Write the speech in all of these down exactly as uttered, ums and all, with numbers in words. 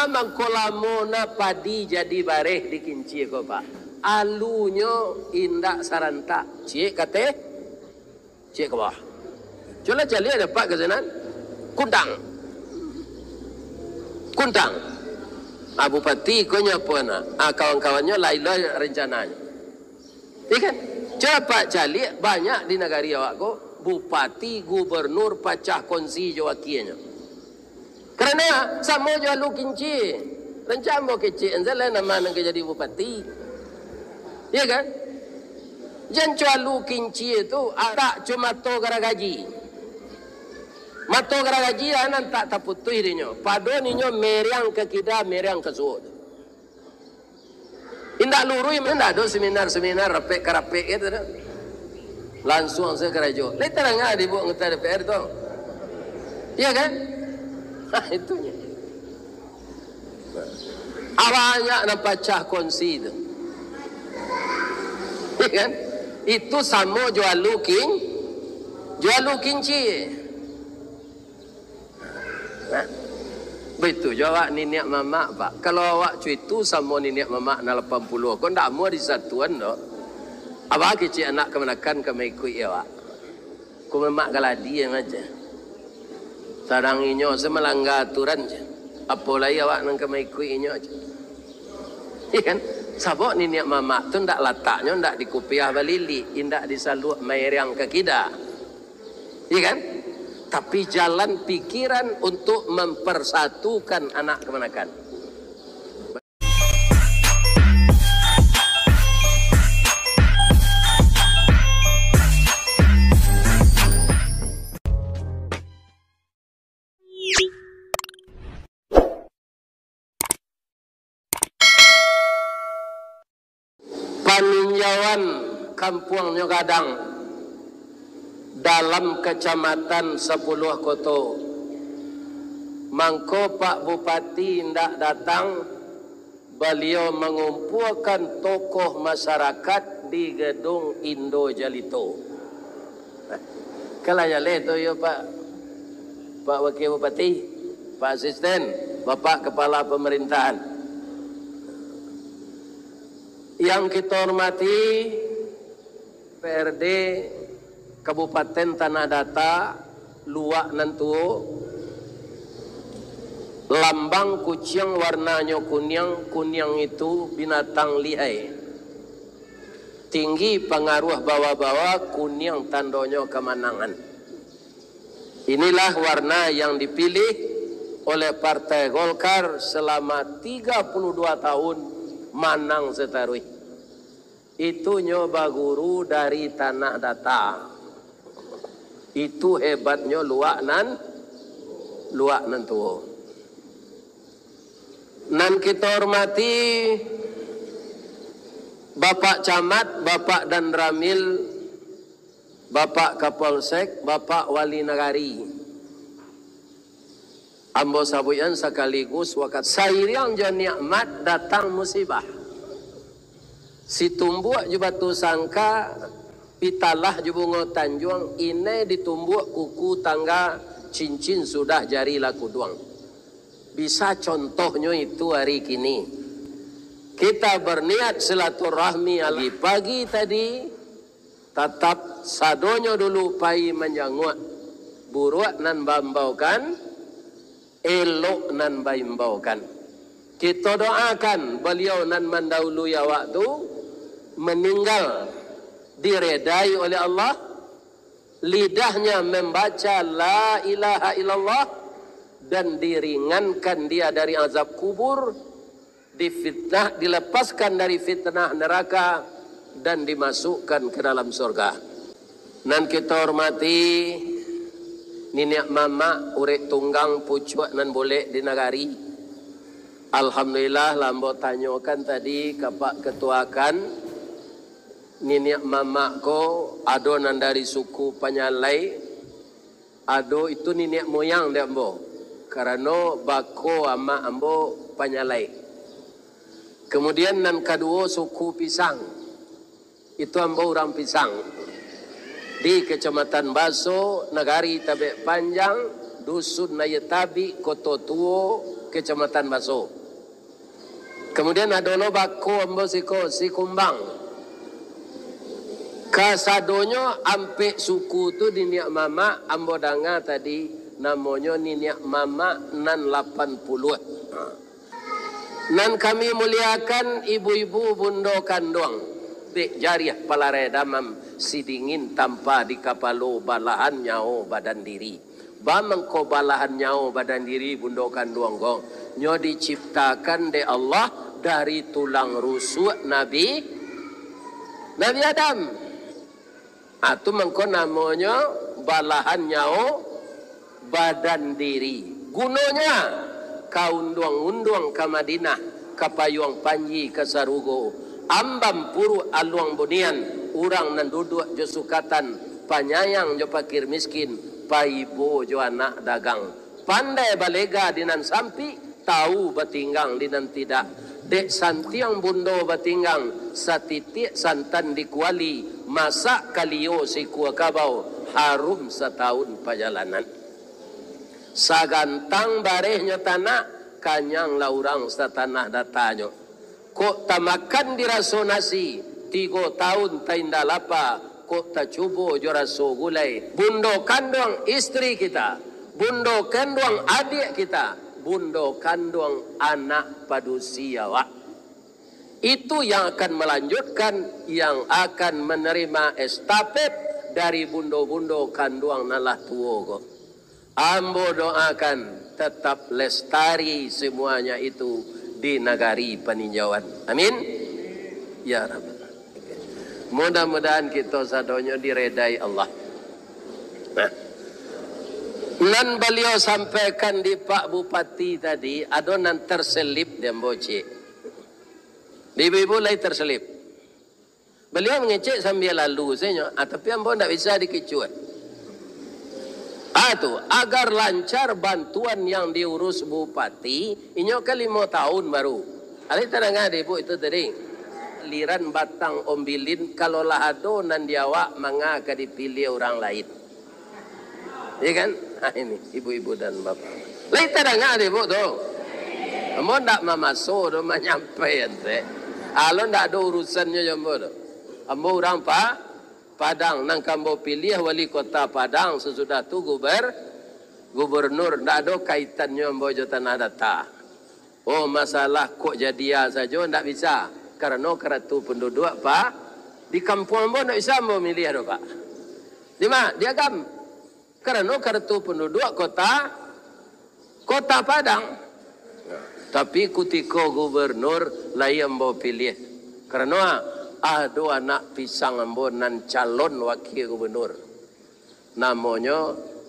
Mangko lamo na padi jadi bareh di Kincie ko, Pak. Alunyo indak sarantak. Ciek ka ateh, ciek ka bawah. Cubolah caliak dapek ka sinan. Kuntang. Kuntang. Ah, bupati ko nyo apo na? Ah, kawan-kawannyo lain-lain rancananyo. Iya kan? Cubo Apak caliak, banyak di nagari awak ko, bupati, gubernur pacah kongsi jo wakianyo. Karano samo jo Alu Kincie. Rancak ambo kecek an salah nama nan ka jadi bupati. Iya kan? Jan co Alu Kincie tu, atak co mato garagaji. Mato garagaji lah nan tak taputuih dinyo. Pado ninyo mereang ka kida, mereang ka suok tu. Indak luruih, indak ado seminar-seminar, rapek-karapek gitu dah. Lansuang sajo karajo. Lai tarang ah dibuek anggota D P R tu. Iya kan? Nah, itunyo. Ah, banyak nan pacah kongsi tu. Iya kan? Itu samo jo Alu Kin-, jo Alu Kincie. Nah, baitu jo awak niniak mamak, Pak. Kalau awak cuitu samo niniak mamak nan lapan puluah ko, ndak amuah disatuan doh. Awak kecek anak kamanakan ka maikuik awak. Ko mamak galadi yang aja. Sadang inyo se malangga aturan je. Apo lai awak nan ka maikuik inyo je. Iya kan? Sabab niniak mamak tu ndak lataknyo ndak di kupiah balilik, indak di saluak mairiang ka kida. Iya kan? Tapi jalan pikiran untuk mempersatukan anak kamanakan. Paninjauan kampuangnyo gadang dalam Kacamatan Sapuluah Koto. Mangko Pak Bupati indak datang, baliau mangumpuakan tokoh masyarakat di Gedung Indo Jalito. Kalah jaleh tu yo, Pak, Pak Wakil Bupati, Pak Asisten, Bapak Kepala Pemerintahan. Yang kita hormati, P R D Kabupaten Tanah Datar, Luak Nan Tuo, lambang kuciang warnanyo kuniang, kuniang itu binatang lihai. Tinggi pangaruah bawa-bawa, kuniang tandonyo kamanangan. Inilah warna yang dipilih oleh Partai Golkar selama tiga puluh dua tahun, manang sataruih. Itunyo baguru dari Tanah Datar. Itu hebatnyo Luak Nan, Luak Nan Tuo. Nan kita hormati Bapak Camat, Bapak Danramil, Bapak Kapolsek, Bapak Wali Nagari. Ambo sabuikan sakaligus wakatu. Sairiang jo nikmat datang musibah. Situmbuak jo batu sangka, pitalah jo bungo tanjuang, inai ditumbuak kuku tangga, cincin sudah jari lah kuduang. Bisa contohnyo itu hari kini. Kita berniat silaturahmi pagi-pagi tadi, tatap sadonyo dulu pai manjanguak. Buruak nan baimbaukan, elok nan baimbaukan. Kito doakan baliau nan mandahului awak tu maninggal diredai oleh Allah, lidahnya membaca la ilaha illallah, dan diringankan dia dari azab kubur, difitnah, dilepaskan dari fitnah neraka, dan dimasukkan ke dalam surga. Nan kita hormati, niniak mamak, urek tunggang, pucuak nan bulek di nagari. Alhamdulillah, lah ambo tanyokan tadi ka Pak Ketua K A N, niniak mamak ko ado nan dari suku Panyalai, ado itu niniak moyang di ambo, karano bako amak ambo Panyalai. Kemudian nan kaduo suku Pisang, itu ambo urang Pisang. Di Kecamatan Baso, Nagari Tabek Panjang, Dusun Aia Tabik, Koto Tuo, Kecamatan Baso. Kemudian ado lo bako ambo siko, si Kumbang. Kasadonyo ampek suku tu niniak mamak, ambo danga tadi, namonyo niniak mamak nan lapan puluah. Nan kami muliakan ibu-ibu bundo kanduang, dek jariah palarai damam, sidingin tampa di kapalo, balahan nyawo badan diri. Ba mangko balahan nyawo badan diri bundo kanduang ko, nyo diciptakan dek Allah dari tulang rusuak Nabi, Nabi Adam. Ah, tu mangko namonyo balahan nyawo badan diri. Gunonyo, ka unduang-unduang ka Madinah, ka payuang panji ka sarugo, ambam puruak aluang bunian, urang nan duduak jo sukatan, panyayang jo pakir miskin, paibo jo anak dagang. Pandai balega di nan sampik, tahu batinggang di nan tidak. Dek santiang bundo batinggang, satitiak santan di kuali, masak kalio sikua kabau, harum satahun pajalanan. Sagantang barehnyo tanak, kanyanglah urang satanah datanyo. Kok tamakan diraso nasi, tigo tahun tainda lapa, kok tacubo jo raso gulai. Bundo kanduang istri kita, bundo kanduang adiak kita, bundo kanduang anak padusi awak. Itu yang akan melanjutkan, yang akan menerima estafet dari bundo-bundo kanduang nan lah tuo ko. Ambo doakan tetap lestari semuanya itu di nagari paninjauan. Amin. Ya Rabbal. Mudah-mudahan kito sadonyo diredai Allah. Nah. Nan baliau sampaikan di Pak Bupati tadi, ado nan terselip di ambo, Cik. Di ibu-ibu lai terselip. Baliau mangecek sambia lalu sajo, ah, tapi ambo ndak bisa dikicuah. Ah, tu, agar lancar bantuan yang diurus bupati, inyo kan limo tahun baru. Alai tadanga dek ibu itu tadi. Liran batang ombilin, kalau lah ado nan di awak, manga ka dipiliah urang lain. Iya kan? Ah, ini, ibu-ibu dan bapak. Lai tadanga dek ibu tu. Ambo ndak mamaso doh manyampaian teh. Alo ndak ado urusannyo jo ambo tu. Ambo urang pa-, Padang, nan ka ambo piliah wali kota Padang, sasudah tu guber-, gubernur. Ndak ado kaitannyo ambo jo tanah data. Oh, masalah kok jadi a sajo ndak bisa, karano karatu panduduak, Pak, di kampuang ambo ndak bisa ambo miliah doh, Pak. Di ma? Di Agam. Karano karatu panduduak kota, kota Padang. Tapi kutiko gubernur, lai ambo piliah. Karano ado anak pisang ambo nan calon wakil gubernur. Namonyo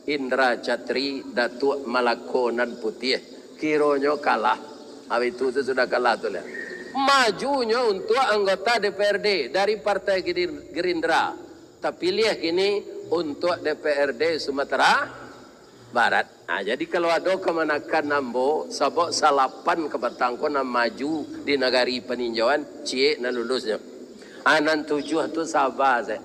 Indra Catri, Datuak Malako Nan Putiah. Kironyo kalah. Abih tu, tu sudah kalah tu lah. Majunyo untuak anggota D P R D dari Partai Gerin-, Gerindra. Tapiliah kini untuak D P R D Sumatera Barat. Ha, jadi kalau ado kamanakan ambo, sabab salapan ka batang ko nan maju di nagari paninjauan, ciek nan lulusnyo. Ha, nan tujuah tu saba se.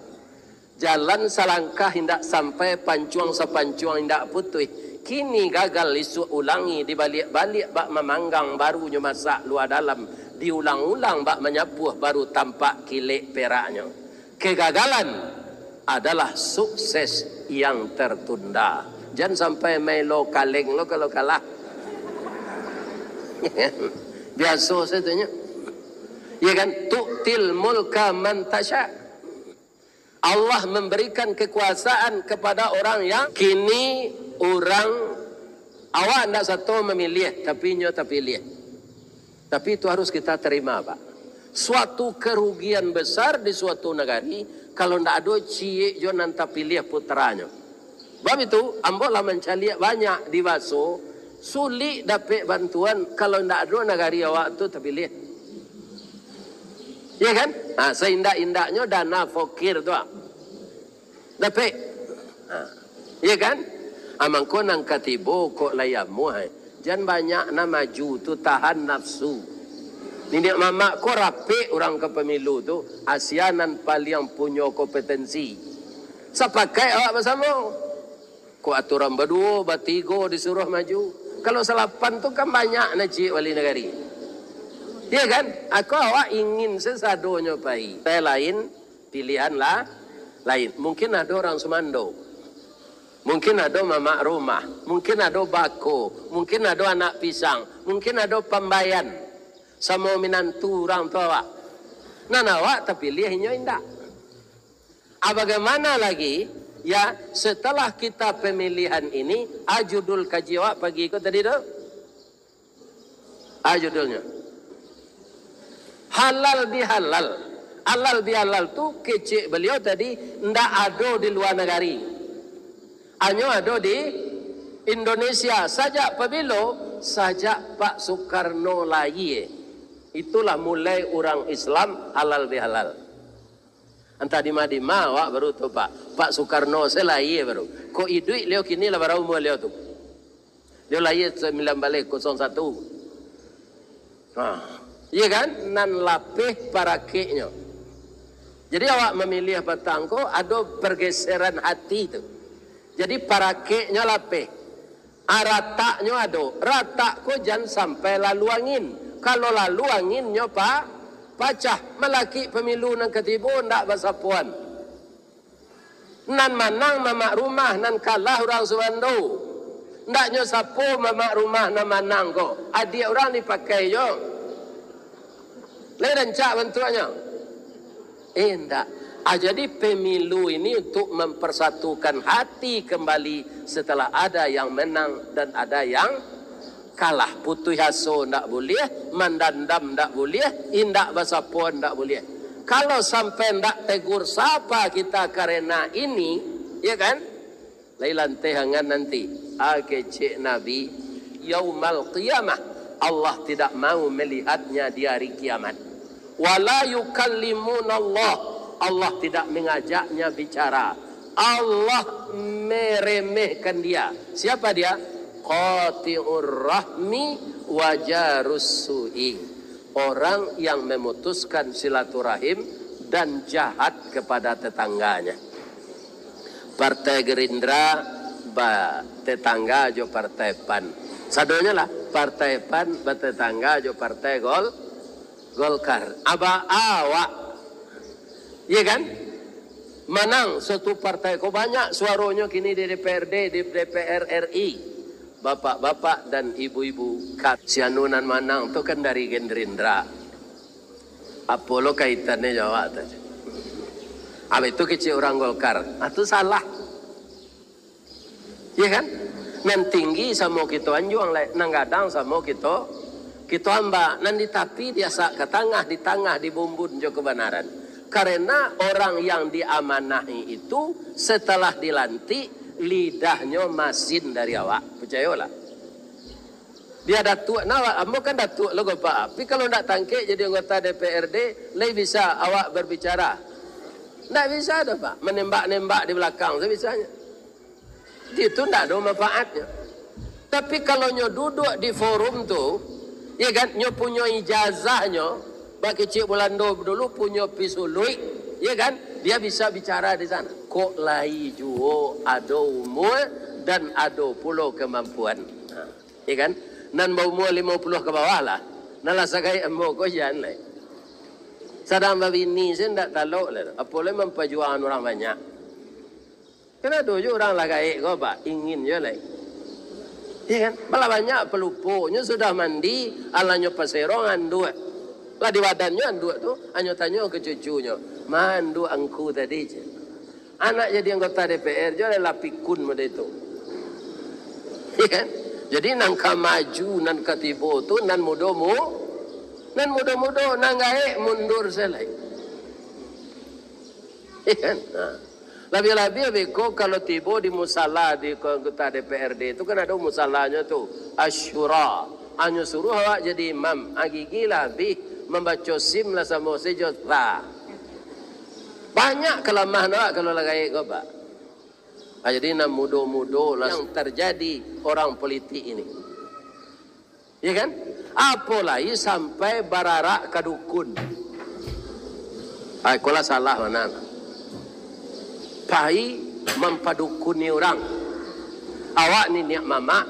Jalan salangkah indak sampai, pancuang sapancuang indak putuih. Kini gagal isuak ulangi, dibaliak-baliak bak mamanggang, barunyo masak lua dalam, diulang-ulang bak manyapuah, baru tampak kilek peraknyo. Kegagalan adalah sukses yang tertunda. Jan sampai maelo kaleng lo kalau kalah. Biaso sajo tu nyo. Ya kan? Tu'til mulka man tasya. Allah memberikan kekuasaan kepada orang yang, kini urang, awak ndak sato mamiliah, tapi nyo tapiliah. Tapi itu harus kita terima, Pak. Suatu kerugian besar di suatu nagari, kalau ndak ado ciek jo nan tapiliah putranyo. Sebab itu, ambo lah mancaliak banyak di Baso, sulik dapek bantuan kalau ndak ado nagari awak tu tapiliah. Ya kan? Ha, seindak-indaknyo dana fakir tu, ah. Dapek. Ha. Iya kan? Ha, mangko nan katibo kok lai amuah, eh. Jan banyak nan maju tu, tahan nafsu. Niniak mamak ko rapek urang ka pemilu tu, asia nan paliang punyo kompetensi. Sapakaik awak basamo. Kok aturan baduo, batigo disuruah maju. Kalau salapan tu kan banyak nan ciek wali nagari. Iya kan? Ako awak ingin sasadonyo pai. Lain, pilihan lah lain. Mungkin ado urang sumando. Mungkin ado mamak rumah. Mungkin ado bako. Mungkin ado anak pisang. Mungkin ado pambayan. Samo minantu urang tu awak. Nan awak tapiliah inyo indak. Ah, bagaimana lagi, ya, setelah kita pemilihan ini, ah, judul kaji awak pagi ko tadi tu? Ah, judulnyo. Halal bihalal. Halal bihalal tu kecek baliau tadi ndak ado di lua nagari. Hanyo ado di Indonesia. Sajak pabilo? Sajak Pak Soekarno lahia. Itulah mulai urang Islam halal bihalal. Antah dima-dima awak baru tu, Pak. Pak Soekarno se lahia baru. Kok iduik liau kini lah bara umua liau tu? Liau lahia sambilan baleh kosong satu. Ha. Iya kan? Nan lapeh parakeknyo. Jadi awak mamiliah patang ko ado pergeseran hati tu. Jadi parakeknyo lapeh. Ah, rataknyo ado. Ratak ko jan sampai lalu angin. Kalau lalu angin nyo pa-, pacah. Malakik pamilu nan katibo ndak basapoan. Nan manang mamak rumah, nan kalah urang sumando. Ndak nyo sapo mamak rumah nan manang ko. Adiak urang dipakai jo. Lai rancak bantuaknyo? Eh, indak. Ah, jadi pemilu ini untuk mempersatukan hati kembali setelah ada yang menang dan ada yang kalah. Putuih aso ndak buliah, mandandam ndak buliah, indak basapoan ndak buliah. Kalau sampai ndak tegur sapa kita karena ini, ya kan? Lai lanteh angan nanti. Ah, kecek Nabi, "Yaumal qiyamah, Allah tidak mau melihatnya di hari kiamat. Wala yukallimunallah, Allah tidak mengajaknya bicara. Allah meremehkan dia." Siapa dia? Qati'ur rahmi wa jarus su'i. Orang yang memutuskan silaturahim dan jahat kepada tetangganya. Partai Gerindra batetangga jo Partai pan. Sadonyo lah, Partai pan batetangga jo Partai Gol-, Golkar. Aba awak, iya kan? Manang satu partai ko banyak suaronyo kini di D P R D, di D P R R I. Bapak-bapak dan ibu-ibu, ka-, si anu nan manang tu kan dari Gerindra. Apo lo kaitannyo jo awak tu? Abih tu kecek urang Golkar. Ah, tu salah. Iya kan? Nan tinggi samo kito anjuang lai, nan gadang samo kito, kito ambak, nan di tapi diasak ka tangah, di tangah dibumbun jo kabanaran. Karena orang yang diamanahi itu setelah dilantik, lidahnyo masin dari awak. Picayolah. Bia datuak nan awak, ambo kan datuak lo ko, Pak. Tapi kalau ndak tangkek jadi anggota D P R D, lai bisa awak berbicara? Ndak bisa doh, Pak. Menembak-nembak di belakang tu bisanya. Itu ndak ado manfaatnyo. Tapi kalau nyo duduk di forum tu, ya kan, nyo punyo ijazahnyo, bak kecek Bulando dulu punyo pisuluik, ya kan, dia bisa bicara di sana. Kok lai juo ado umur dan ado pulo kemampuan. Ha. Ya kan? Nan baumua limo puluah ka bawah lah. Nan lah sagaek ambo ko jan lai. Sadang babini se ndak talok lai. Apo lai mampajuangan urang banyak. Kan ado jo urang lah gaek ko, Pak, ingin jo lai. Ya kan? Balah banyak palupo. Nyo sudah mandi, alah nyo paserong anduak. Lah di badannyo anduak tu, anyo tanyo ka cucunyo, "Ma anduak angku tadi?" cek. Anak jadi anggota D P R jo lah pikun model tu. Ya kan? Jadi nan ka maju, nan ka tibo tu, nan mudo mu-, nan mudo-mudo, nan gaek mundur se lai. Ya kan? Ha. Labiah-labiah beko kalau tibo di musala di anggota D P R D tu kan ado musalanyo tu, Asyura. Anyo suruah awak jadi imam, agigilah abih, mambaco sim lah samo sejo, lah. Banyak kalamahan awak kalau lah gaek ko, Pak. Ah, jadi nan mudo-mudo lah yang terjadi orang politik ini. Ya kan? Apo lai sampai bararak ka dukun. Ah, ikolah salah bana. Pai mampadukuni urang. Awak niniak mamak,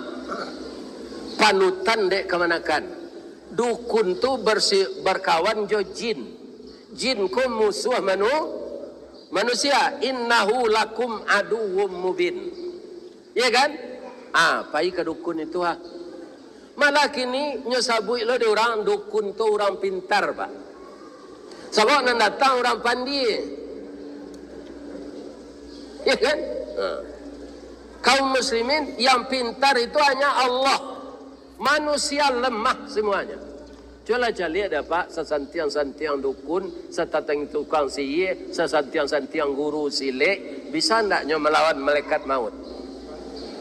Panutan dek kamanakan. Dukun tu bersi-, berkawan jo jin. Jin ko musuh manu-, manusia. "Innahu lakum aduwwum mubin." Iya kan? Ah, pai ka dukun itu, ah. Malah kini nyo sabuik lo di urang, dukun tu urang pintar, Pak. Sabab nan datang urang pandie. Iya kan? Ha. Kaum muslimin, yang pintar itu hanya Allah. Manusia lemah semuanya. Cubolah caliak dek Apak, sasantiang-santiang dukun, satatang tukang sihir, sasantiang-santiang guru silek, bisa ndak nyo malawan malaikat maut?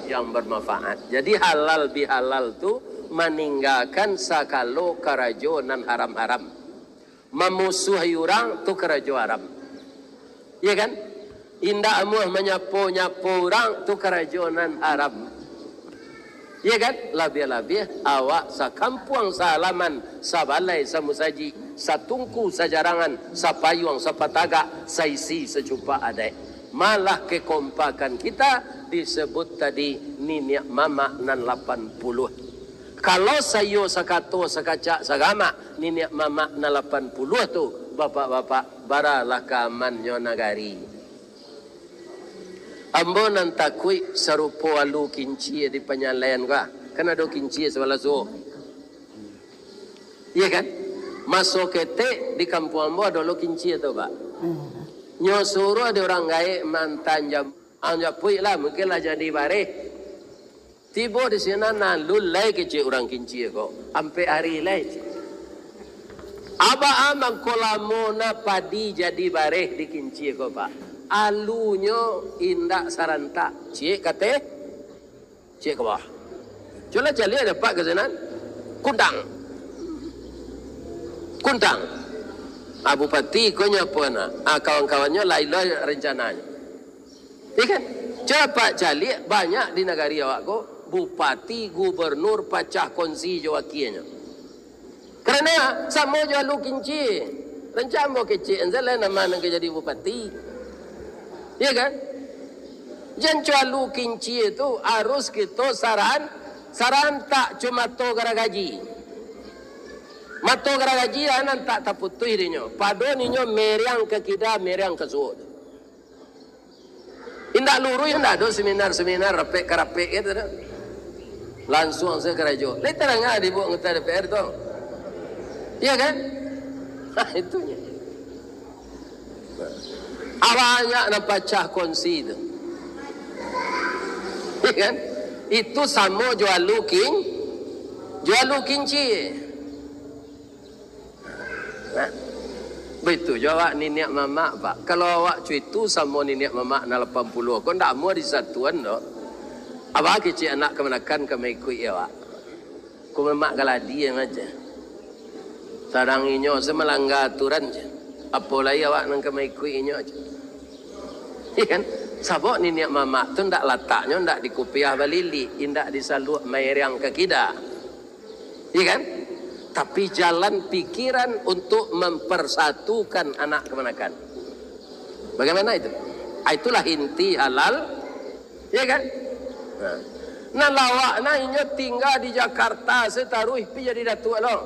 Yang bermanfaat. Jadi halal bihalal tu maninggakan sagalo karajo nan haram-haram. Mamusuahi urang tu karajo haram. Iya kan? Indak amuah manyapo-nyapo urang tu karajo nan haram. Iya kan? Labiah-labiah awak sakampuang, sahalaman, sabalai, samusajik, satungku, sajarangan, sapayuang, sapatagak, saisi, sacupak adaik. Malah kekompakan kita disebut tadi niniak mamak nan lapan puluah. Kalau saiyo sakato, sakacak, sagamak, niniak mamak nan lapan puluah tu, bapak-bapak, baralah ka amannyo nagari. Ambo nan takuik sarupo alu kincia di Panyalaian ko, ah. Kan ado kincia sabalah suok. Iya kan? Maso ketek di kampuang ambo ado lo kincia tu, Pak. Nyo suruah dek urang gaek maanta jam-, ah, japuik lah, mungkin lah jadi bareh. Tibo di sinan, nah, alun lai kecek urang kincia ko. Ampek ari lai. Abah, ah, mangko lamo na padi jadi bareh di kincia ko, Pak. Alunyo indak sarantak. Ciek ka ateh, ciek ka bawah. Cubolah caliak dek Apak ka sinan. Kuntang. Kuntang. Ah, bupati ko nyo apo na? Ah, kawan-kawannyo lain-lain rancananyo. Iya kan? Cubo Apak caliak, banyak di nagari awak ko, bupati, gubernur, pacah kongsi jo wakianyo. Karano samo jo alu kincia. Rancak ambo kecek, ansalah nama nan ka jadi bupati. Iya kan? Jan co alu kincia tu harus kito saran-, sarantak co mato garagaji. Mato garagaji lah nan tak taputuih dinyo. Pado ninyo mereang ka kida, mereang ka suok. Indak luruih, indak ado seminar-seminar, rapek-karapek gitu dah. Lansuang sajo karajo. Lai tarang ah dibuek anggota D P R tu. Iya kan? Nah, itunyo. Ah, banyak nan pacah kongsi tu. Iya kan? Itu samo jo alu kin-, jo alu kincia. Nah, baitu jo awak niniak mamak, Pak. Kalau awak cuitu samo niniak mamak nan lapan puluah ko, ndak amuah disatuan doh. Abah kecek anak kamanakan ka maikuik awak. Ko mamak galadi aja. Sadang inyo se malangga aturan je. Apo lai awak nan ka maikuik inyo je. Iya kan? Sabab niniak mamak tu ndak lataknyo ndak di kupiah balilik, indak di saluak maereang ka kida. Iya kan? Tapi jalan pikiran untuk mempersatukan anak kamanakan. Bagaimana itu? Ah, itulah inti halal. Iya kan? Nah. Nah, lawak nah inyo tingga di Jakarta, sataruih pi jadi datuak lo.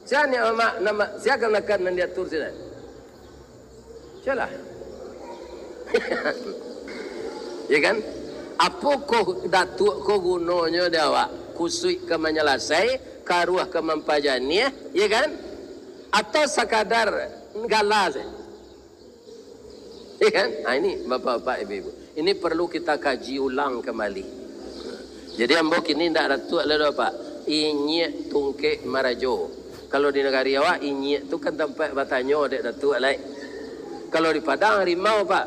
Sia niniak mamak, nama, sia kamanakan nan diatur sinan? Salah. Ya kan? Apokoh datuak ko gunonyo di awak? Kusuik ka manyalasai, karuah ka mampajaniah, ya kan? Atau sakadar gala sajo? Ya kan? Ah, ini bapak-bapak, ibu-ibu. Ini perlu kita kaji ulang kembali. Jadi, ambo kini ndak datuak lai doh, Pak. Inyiak tungkek marajo. Kalau di nagari awak, inyiak tu kan tampek batanyo dek datuak lai. Kalau di Padang, harimau, Pak.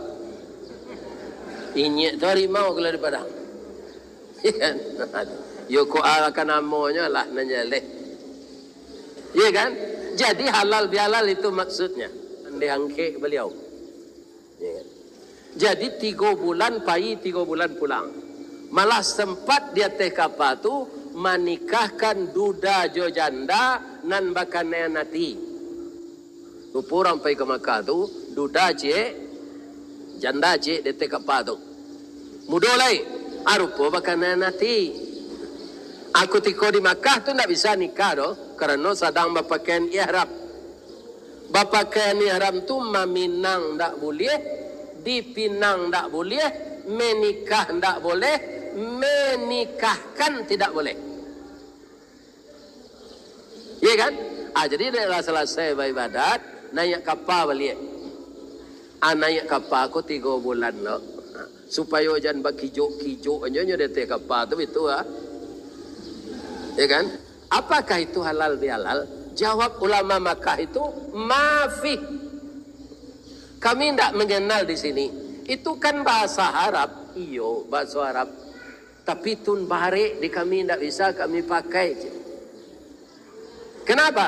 Inyiak tu harimau kalau di Padang. Yo, kok akan namonyo lah nan jaleh. Iya kan? Jadi halal bihalal itu maksudnya. Pandai angkek beliau. Ya kan? Jadi tigo bulan pai, tigo bulan pulang. Malah sempat di ateh kapa tu manikahkan duda jo janda nan bakanaian ati. Rupo urang pai ka Makkah tu, duda ciek, janda ciek di ateh kapa tu. Mudo lai, ah, rupo bakanaian ati. Aku tiko di Makkah tu ndak bisa nikah doh, karano sadang bapakaian ihram. Bapakaian ihram tu maminang ndak buliah, dipinang ndak buliah, menikah ndak boleh, menikahkan tidak boleh. Iya kan? Ah, jadi dek lah salasai baibadat, naiak kapa baliak. Ah, naiak kapa ko tigo bulan lo. Ah, supayo jan bakijok-kijok anyo nyo di ateh kapa tu, bitu ah. Iya kan? Apakah itu halal bihalal? Jawab ulama Makkah itu, "Mafi." Kami ndak mengenal di sini. Itu kan bahasa Arab. Iyo, bahasa Arab. Tapi tun barek di kami, ndak bisa kami pakai. Kenapa?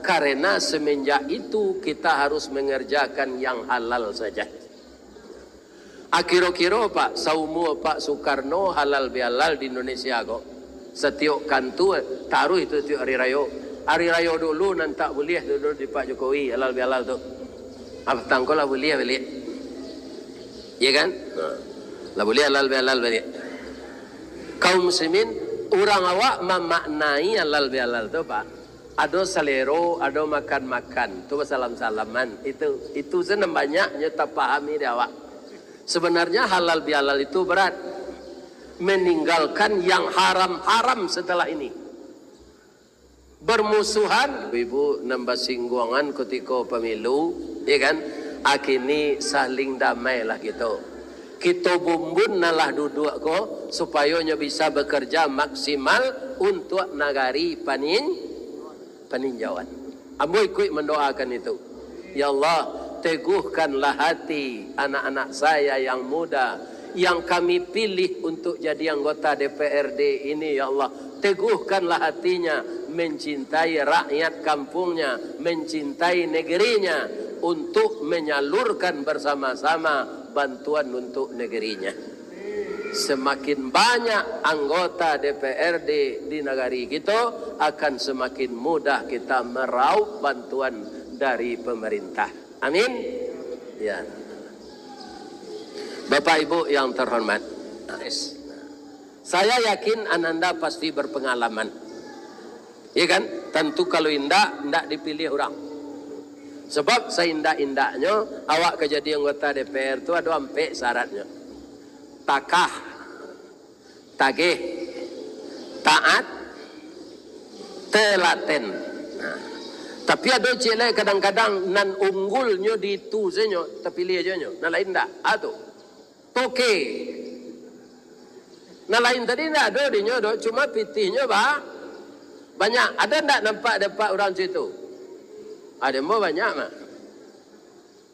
Karena semenjak itu kita harus mengerjakan yang halal saja. Akiro-kiro, Pak, saumua Pak Sukarno halal bihalal di Indonesia ko. Satiok kantua, taruih tu tiok hari rayo. Hari rayo dulu nan tak buliah tu dulu di Pak Jokowi, halal bihalal tu. Apatang ko lah buliah baliak. Iya kan? Nah. Lah buliah halal bihalal baliak. Kaum muslimin, urang awak mamaknai halal bihalal tu, Pak. Ado salero, ado makan-makan, tu basalam-salaman. Itu, itu se nan banyaknyo tapahami di awak. Sebenarnya halal bihalal itu berat. Meninggalkan yang haram-haram setelah ini. Bermusuhan, ibu nan basingguangan kutiko pamilu, ya kan? Akini saling damailah kito. Kito bumbun nan lah duduak ko, supayo nyo bisa bekerja maksimal untuak nagari panin-, paninjauan. Ambo ikuik mandoakan itu. Ya Allah, teguhkanlah hati anak-anak saya yang muda, yang kami pilih untuk jadi anggota D P R D ini, ya Allah. Teguhkanlah hatinya mencintai rakyat kampungnya, mencintai negerinya, untuk menyalurkan bersama-sama bantuan untuk negerinya. Semakin banyak anggota D P R D di nagari kito, akan semakin mudah kita meraup bantuan dari pemerintah. Amin. Ya. Bapak Ibu yang terhormat, saya yakin ananda pasti berpengalaman. Iya kan? Tentu kalau indak, indak dipilih urang. Sebab saindak-indaknyo, awak ka jadi anggota D P R tu ado ampek syaratnyo. Takah, tageh, taat, telaten. Nah, tapi ado ciek lai kadang-kadang nan unggulnyo di itu se nyo, tapilih ajo nyo. Nan lain indak. Ah, tu. Toke. Nan lain tadi indak ado dinyo doh, cuma pitihnyo ba-, banyak. Ado ndak nampak dek apak urang situ? Ado mah banyak mah.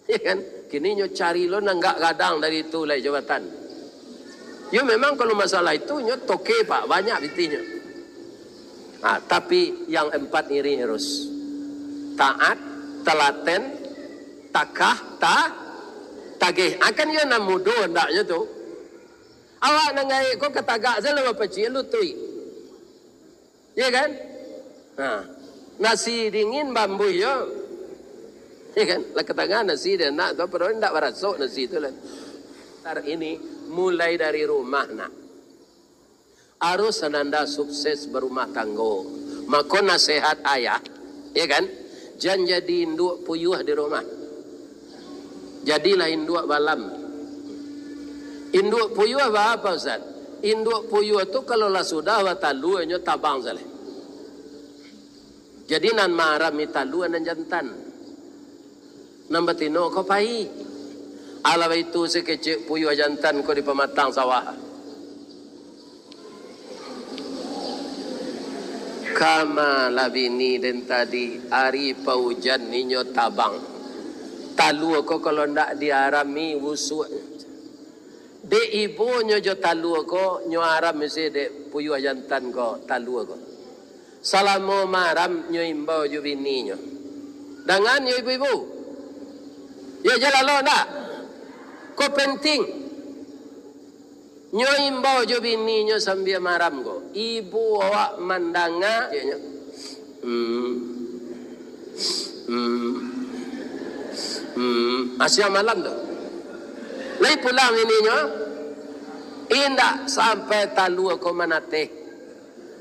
Ya kan? Kini nyo cari lo nan agak gadang dari itu lai jabatan. Yo memang kalau masalah itu nyo toke, Pak, banyak pitihnyo. Ah, tapi yang empat iri harus taat, telaten, takah, ta-, tageh. Akan iyo nan mudo andaknyo tu. Awak nan gaek ko katagak sajo lah bapacik lutuik. Iya kan? Nah, nasi dingin bambuih yo. Iya kan? Lah katagak nasi dek anak tu, padahal indak barasok nasi tu lah. Tar ini mulai dari rumah, nak. Harus ananda sukses barumah tanggo. Mako, nasihat ayah, ya kan? Jan jadi induak puyuah di rumah. Jadilah induak balam. Induak puyuah ba apo, Ustaz? Induak puyuah tu kalau lah sudah batalua, inyo tabang sajo. Jadi nan maarami talua nan jantan. Nan batino ko pai. Alah baitu, sakecek puyuah jantan ko di pamatang sawah. Kama lah bini den tadi, ari paujan inyo tabang. Talua ko kalau ndak diarami, busuak. Dek ibonyo jo talua ko, nyo aram isi dek puyuah jantan ko, talua ko. Salamo maram nyo imbau jo bininyo. Dangan yo ibu-ibu. Yo jalalo ndak? Ko penting. Nyo imbau jo bininyo sambia maram ko. Ibu awak mandanga, ceknyo. Hmm. Hmm. Hmm. Asiang malam tu. Lai pulang bininyo. Indak sampai talua ko manateh.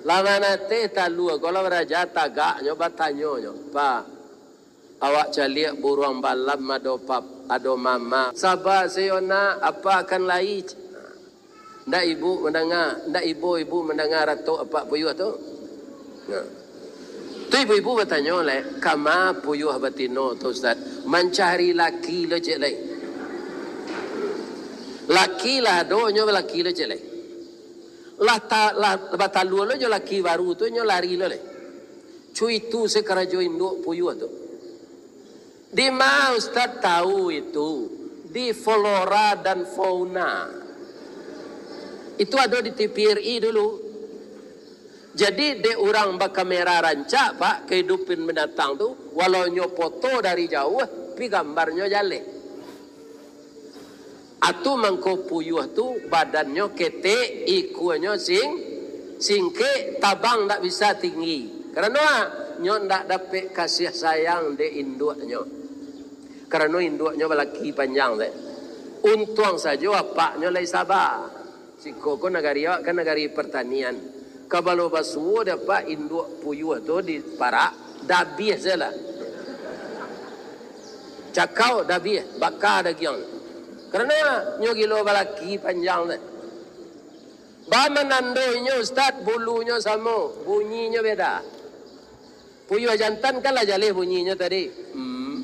Lah manateh talua ko lah baraja tagaknyo batanyo nyo, "Pak, awak caliak buruang balam ado pap-, ado mama." "Saba sajo nak, apak akan lai." Ndak ibu mandanga, ndak ibo ibu mandanga ratok apak puyuah tu? Nah. Tu ibu-ibu batanyo lai, "Kama puyuah batino tu, Ustaz?" "Mancari laki lo cek lai." Laki lah ado, nyo balaki lo cek lai. Lah ta-, lah batalua lo jo laki baru tu, nyo lari lo lai. Cu itu se karajo induak puyuah tu. Di ma Ustaz tahu itu? Di flora dan fauna. Itu ado di T V R I dulu. Jadi, dek urang bakamera rancak, Pak, kahidupan binatang tu, walau nyo foto dari jauah, tapi gambarnyo jaleh. Atu mangko puyuah tu badannyo ketek, ikuanyo sing-, singkek, tabang ndak bisa tinggi. Karano a? Nyo ndak dapek kasih sayang dek induaknyo. Karano induaknyo balaki panjang dek. Untuang sajo apaknyo lai saba. Siko ko nagari awak kan nagari partanian. Kabalo basuo dapek induak puyuah tu di parak, dabiah sajolah. Cakau dabiah, baka dagiang. Karano nyo gilo balaki panjang tu. Ba manando inyo, Ustaz, bulunyo samo, bunyinyo beda. Puyuah jantan kan lah jaleh bunyinyo tadi. Hmm.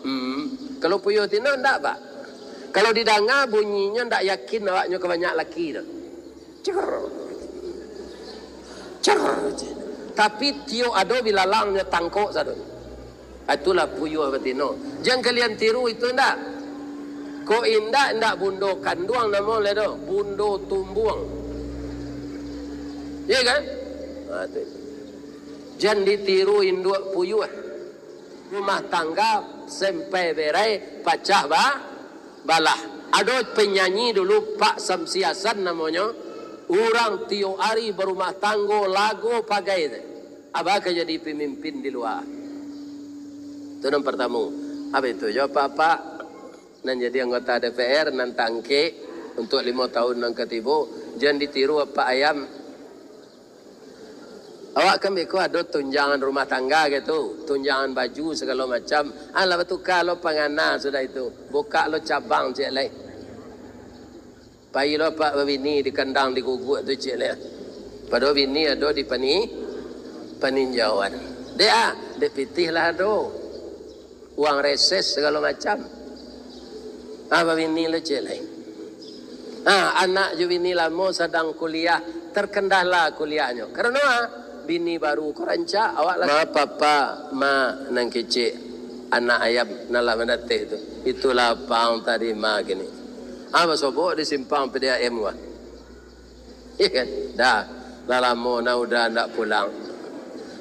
Hmm. Kalau puyuah tino ndak, Pak. Kalau didanga bunyinyo ndak yakin awaknyo ka banyak laki tu. Cer. Cer. Tapi tiok ado bilalangnyo tangkok sado. Itulah puyuah batino. Jan kalian tiru itu ndak. Kok indak, indak bundo kanduang namo lai doh, bundo tumbuang. Iya kan? Ha, tu. Jan ditiru induak puyuah. Rumah tangga sampai berai pacah ba-, balah. Ado penyanyi dulu, Pak Samsi Hasan namonyo, urang tiok ari barumah tanggo lago pagai tu. Abah ka jadi pemimpin di lua. Tu nan partamo. Abih tu jo apak-apak nan jadi anggota D P R, nan tangkek untuak limo tahun nan ka tibo, jan ditiru apak ayam. Awak kan beko ado tunjangan rumah tangga gitu, tunjangan baju sagalo macam. Alah, batuka lo pangana sudah itu. Bukak lo cabang ciek lai. Pai lo apak babini di kandang di guguk tu ciek lai. Padahal bini ado di pani-, paninjauan. Dek ah, dek pitih lah ado. Uang reses sagalo macam. Ah, babini lo ciek lai. Ah, anak jo bini lamo sadang kuliah, terkendala kuliahnyo. Karano ah, bini baru ko rancak, awak lah. Ma papa, ma nan kecek, anak ayam nan lah manateh tu. Itulah pang tadi ma kini. Ah, basobok di simpang P D A M wah. Iya kan? Dah, lah lamo nah udah ndak pulang.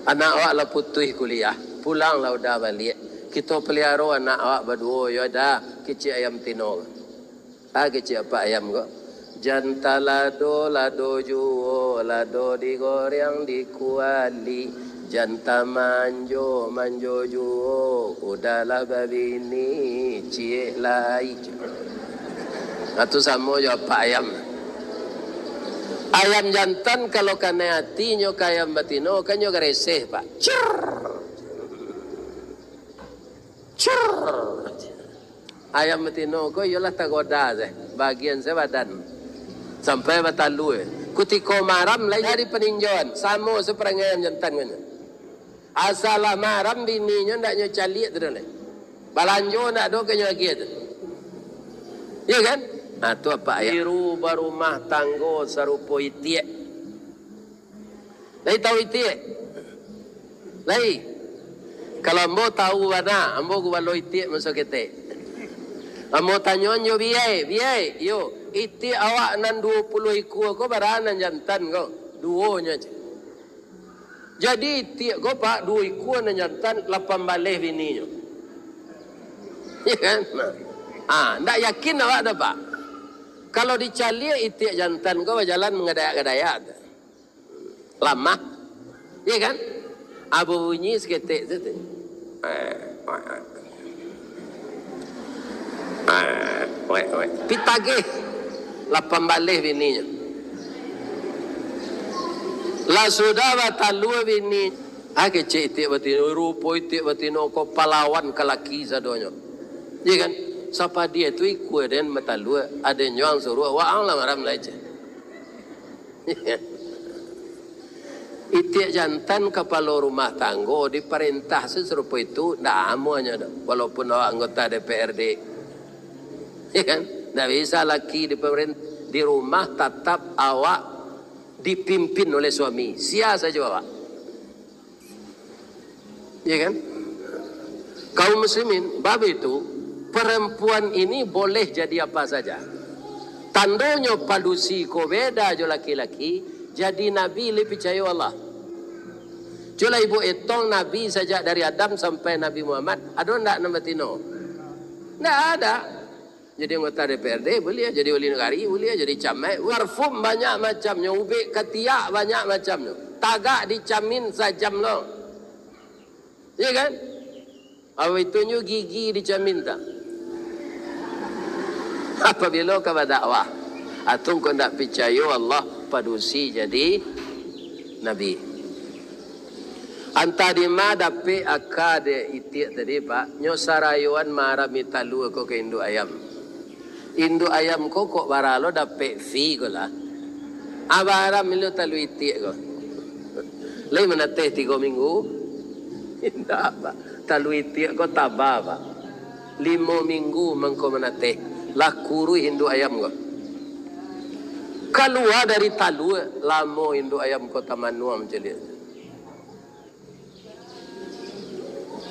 Anak awak lah putuih kuliah, pulang lah udah baliak. Kito peliharo anak awak baduo, yo dah, kecek ayam tino. Ah, kecek apak ayam ko. Jan talado, lado juo, lado digoreng di kuali. Jan tamanjo, manjo juo, udahlah babini, ciek lai. Nah, tu samo jo apak ayam. Ayam jantan kalau kanai atinyo ka ayam batino, kan nyo gareseh, Pak. Cer. Cer. Ayam batino ko iyolah tagoda se, bagian se badan. Sampai batalua. Kutiko maram lai jadi paninjauan, samo se parangai ayam jantan ko nyo. Asa lah maram bininyo ndak nyo caliak tu doh lai. Balanjo ndak ado ka nyo agiah tu. Iya kan? Nah, tu apak ayam. Tiru barumah tanggo sarupo itiak. Lai tahu itiak? Lai. Kalau ambo tahu bana, ambo gubalo itiak maso ketek. Ambo tanyoan jo biai, "Biai, yo, itiak awak nan duo puluah ikua ko bara nan jantan ko?" "Duo nyo," cek. Jadi itiak ko, Pak, duo ikua nan jantan, lapan baleh bininyo. Iya kan? Nah. Ah, ndak yakin awak doh, Pak. Kalau dicaliak itiak jantan ko bajalan mangadayak-gadayak tu. Lamah. Iya kan? Ah, babunyi saketek tu, tu. Pitagih. Lapan baleh bininyo. Lah sudah batalua bini, ah, kecek itiak batino, rupo itiak batino ko palawan ka laki sadonyo. Iyo kan? Sapadia tu ikua den batalua, aden jo ang suruah, waang lah maram lai ceh. Itiak jantan kapalo rumah tanggo diparentah sarupo itu, ndak amuahnyo doh, walaupun awak anggota D P R D. Iyo kan? Ndak bisa laki di pamarin-, di rumah tatap awak dipimpin oleh suami. Sia sajo awak. Iyo kan? Kaum muslimin, bab itu, perempuan ini boleh jadi apa saja. Tandonyo padusi ko beda jo laki-laki, jadi nabi lai picayo Allah. Cubolah ibu etong nabi sajak dari Adam sampai Nabi Muhammad, ado ndak nan batino? Ndak ada. Jadi anggota D P R D buliah, jadi wali nagari buliah, jadi camat. Parfum banyak macamnyo, ubek katiak banyak macamnyo. Tagak dicamin sajam lo. Iyo kan? Awak itu nyo gigi dicamin tak? Apabilo ka badakwah, atau kok ndak picayo Allah padusi jadi nabi. Antah di ma dapek aka dek itiak tadi, Pak, nyo sarayoan maarami talua ko ka induak ayam. Induak ayam ko kok bara lo dapek fee ko lah. Abaram ilo talua itiak ko. Lai manateh tigo minggu? Indak, Pak. Talua itiak ko taba, Pak. Limo minggu mangko manateh. Lah kuruih induak ayam ko. Kalua dari talua, lamo induak ayam ko tamanuang caliak.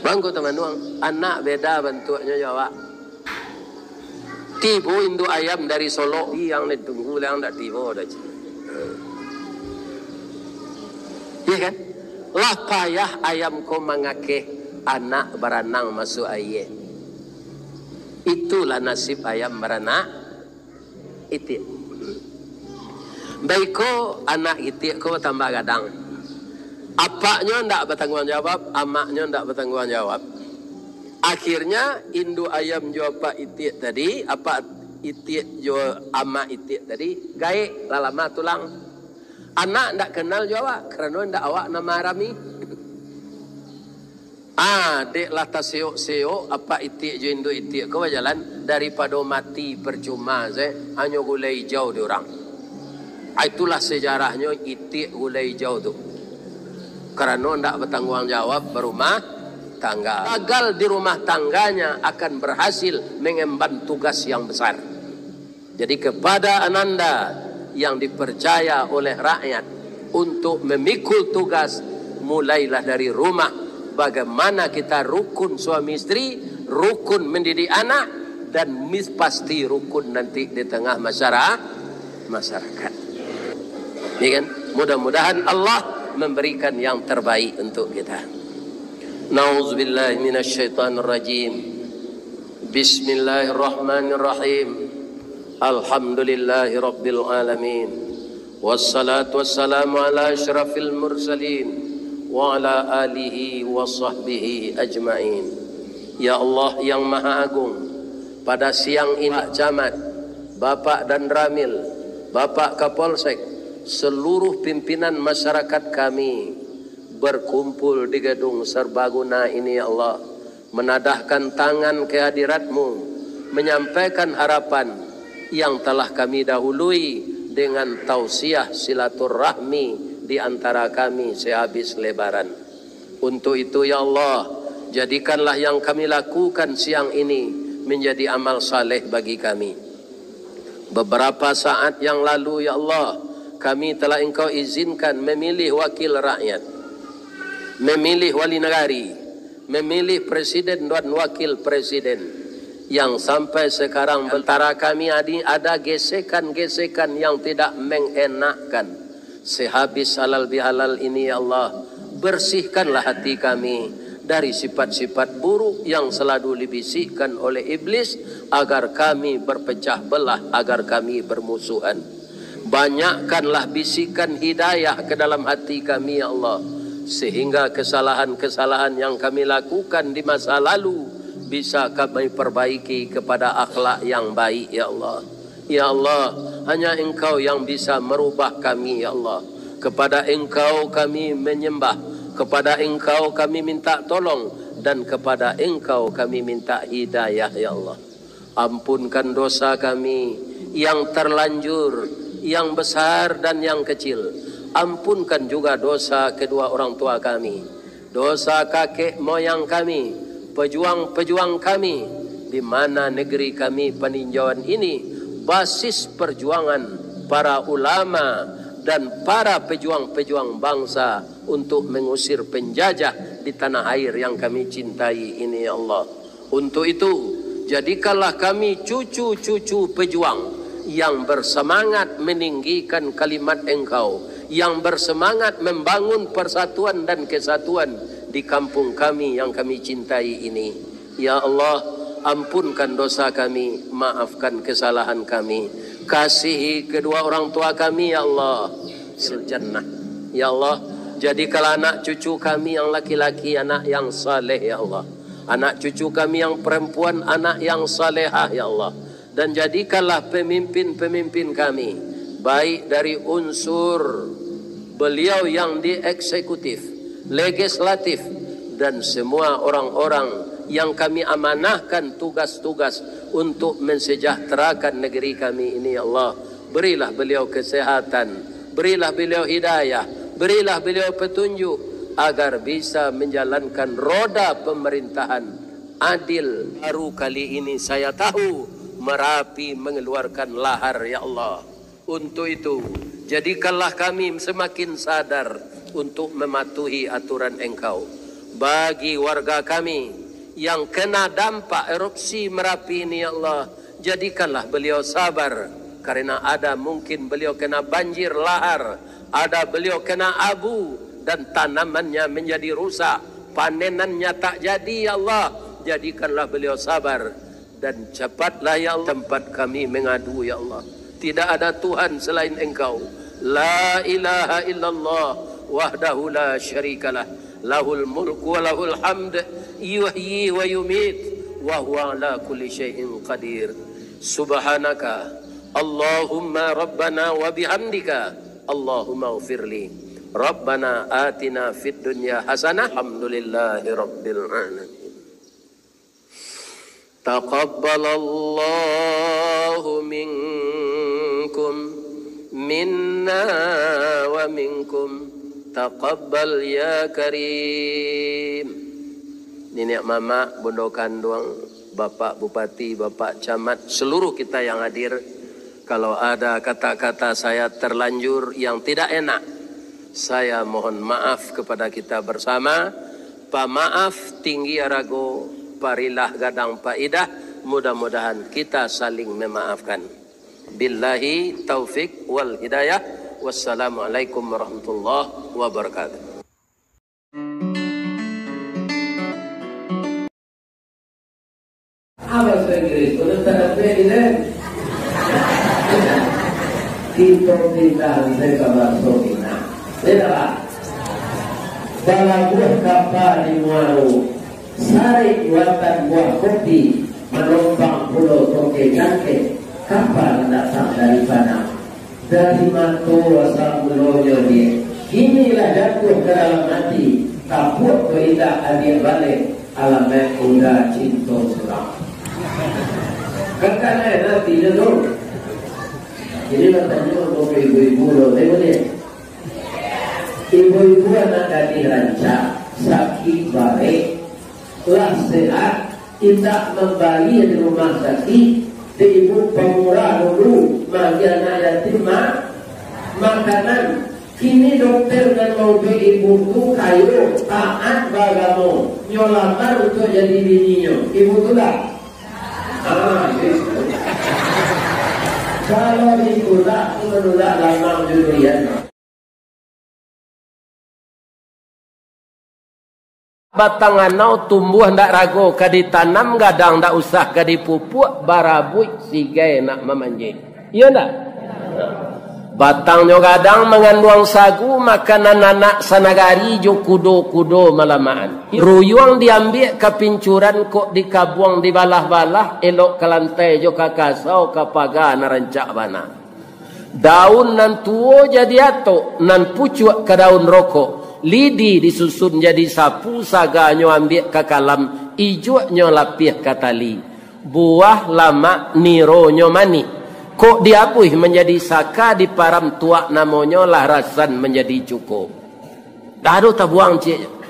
Bangko tamanuang, anak beda bantuaknyo jo awak. Tibo induak ayam dari Solok, yang ditunggu, yang ndak tibo doh. Iyo kan? Lah payah ayam ko mangakeh, anak baranang masuak aia. Itulah nasib ayam baranak itiak. Baiko anak itiak ko batambah gadang. Apaknyo ndak batangguang jawab, amaknyo ndak batangguang jawab. Akhirnya induak ayam jo apak itiak tadi, apak itiak jo amak itiak tadi, gaek lah lamah tulang. Anak ndak kenal jo awak, karano ndak awak nan maarami. Ah, dek lah taseyok-seyok apak itiak jo induak itiak ko bajalan, daripado mati parcuma se, hanyo gulai ijau di urang. Ah, itulah sejarahnyo itiak gulai ijau tu. Karano ndak batangguang jawab barumah tangga. Gagal di rumah tangganya akan berhasil mengemban tugas yang besar. Jadi, kepada ananda yang dipercaya oleh rakyat untuk memikul tugas, mulailah dari rumah. Bagaimana kita rukun suami isteri, rukun mendidik anak, dan mis-, pasti rukun nanti di tengah masyara-, masyarakat. Ya kan? Mudah-mudahan Allah memberikan yang terbaik untuk kita. Nauzubillahi minasyaitonirrajim. Bismillahirrahmanirrahim. Alhamdulillahirabbil alamin. Wassalatu wassalamu ala asyrafil mursalin wa ala alihi wa sahbihi ajmain. Ya Allah yang Maha Agung, pada siang ini Pak Camat, Bapak Danramil, Bapak Kapolsek, seluruh pimpinan masyarakat kami berkumpul di Gedung Serbaguna ini, ya Allah, menadahkan tangan ke hadirat-Mu, menyampaikan harapan yang telah kami dahului dengan tausiah silaturahmi di antara kami sehabis Lebaran. Untuk itu, ya Allah, jadikanlah yang kami lakukan siang ini menjadi amal saleh bagi kami. Beberapa saat yang lalu, ya Allah, kami telah Engkau izinkan memilih wakil rakyat, memilih wali nagari, memilih presiden dan wakil presiden, yang sampai sekarang antara kami adi-, ada gesekan-gesekan yang tidak mengenakkan. Sehabis halal bihalal ini, ya Allah, bersihkanlah hati kami dari sifat-sifat buruk yang selalu dibisikkan oleh iblis, agar kami berpecah belah, agar kami bermusuhan. Banyakkanlah bisikan hidayah ke dalam hati kami, ya Allah, sehingga kesalahan-kesalahan yang kami lakukan di masa lalu bisa kami perbaiki kepada akhlak yang baik, ya Allah. Ya Allah, hanya Engkau yang bisa merubah kami, ya Allah. Kepada Engkau kami menyembah, kepada Engkau kami minta tolong, dan kepada Engkau kami minta hidayah, ya Allah. Ampunkan dosa kami yang terlanjur, yang besar, dan yang kecil. Ampunkan juga dosa kedua orang tua kami, dosa kakek moyang kami, pejuang-pejuang kami, di mana negeri kami Paninjauan ini basis perjuangan para ulama dan para pejuang-pejuang bangsa untuk mengusir penjajah di tanah air yang kami cintai ini, ya Allah. Untuk itu, jadikanlah kami cucu-cucu pejuang yang bersemangat meninggikan kalimat Engkau, yang bersemangat membangun persatuan dan kesatuan di kampung kami yang kami cintai ini. Ya Allah, ampunkan dosa kami, maafkan kesalahan kami. Kasihi kedua orang tua kami, ya Allah. Fil jannah. Ya Allah, jadikanlah anak cucu kami yang laki-laki anak yang saleh, ya Allah. Anak cucu kami yang perempuan anak yang salehah, ya Allah. Dan jadikanlah pemimpin-pemimpin kami, baik dari unsur beliau yang di eksekutif, legislatif, dan semua orang-orang yang kami amanahkan tugas-tugas untuk mensejahterakan negeri kami ini, ya Allah. Berilah beliau kesehatan, berilah beliau hidayah, berilah beliau petunjuk, agar bisa menjalankan roda pemerintahan adil. Baru kali ini saya tahu Merapi mengeluarkan lahar, ya Allah. Untuk itu, jadikanlah kami semakin sadar untuk mematuhi aturan Engkau. Bagi warga kami yang kena dampak erupsi Merapi ini, ya Allah, jadikanlah beliau sabar, karena ada mungkin beliau kena banjir lahar, ada beliau kena abu, dan tanamannya menjadi rusak, panenannya tak jadi, ya Allah, jadikanlah beliau sabar. Dan cepatlah, ya Allah, tempat kami mengadu, ya Allah. Tidak ada Tuhan selain Engkau. La ilaha illallah wahdahu la syarikalah. Lahul mulku wa lahul hamd. Yuhyi wa yumit. Wa huwa ala kulli syai'in qadir. Subhanaka Allahumma rabbana wa bihamdika. Allahumma ufirli. Rabbana atina fid dunya hasanah. Alhamdulillahi rabbil alamin. Taqabbalallahu minkum, minna wa minkum. Taqabbal ya karim. Niniak mamak, bundo kanduang, Bapak Bupati, Bapak Camat, seluruh kita yang hadir, kalau ada kata-kata saya terlanjur yang tidak enak, saya mohon maaf kepada kita bersama. Pamaaf tinggi arago, parilah gadang paidah, mudah-mudahan kita saling memaafkan. Billahi taufik wal hidayah. Wassalamualaikum warahmatullahi wabarakatuh. Ah, bahasa Inggris, boleh tak dapat ni, kan? Kita pindah saya ke bahasa Minang. Boleh tak, Pak? Balabuah kapa di Muaro, sarik buatan buah kopi, manompang pulo toke cangkeh, kapa nan datang dari Padang. Dari mato asa mulonyo, Diak. Kini lah jatuah ka dalam ati. Tapuak ko indak adiak baleh, alamaik uda cinto surang. Kan kanai atinyo tu. Jadi batanyo ko ka ibu-ibu lo, tengok ni. Ibu-ibu anak gadih rancak, sakik barek, lah sehat, indak mambali di rumah sakik, di ibu pamurah dulu, maagiah anak yatim ma-, makanan. Kini dokter nan maubuik ibu tu kayo, taat baagamo, nyo lamar untuak jadi bininyo. Ibu tu lah. Ah, itu. Kalau ditulak, tu manulak lamang jo durian. Batang anau tumbuah ndak rago, ka ditanam gadang ndak usah, ka dipupuak barabuik sigai nak mamanjek. Iyo ndak? Batangnyo gadang manganduang sagu, makanan anak sanagari jo kudo-kudo malamaan. Ruyuang diambiak ka pincuran, kok dikabuang dibalah-balah, elok ka lantai jo ka kasau, ka paga nan rancak bana. Daun nan tuo jadi atok, nan pucuak ka daun rokok, lidi disusun jadi sapu, saganyo ambiak ka kalam, ijuaknyo lapiah ka tali. Buah lamak nironyo manih, kok diapuih manjadi saka, diparam tuak namonyo, lah rasan manjadi cuko. Dah ado tabuang ciek.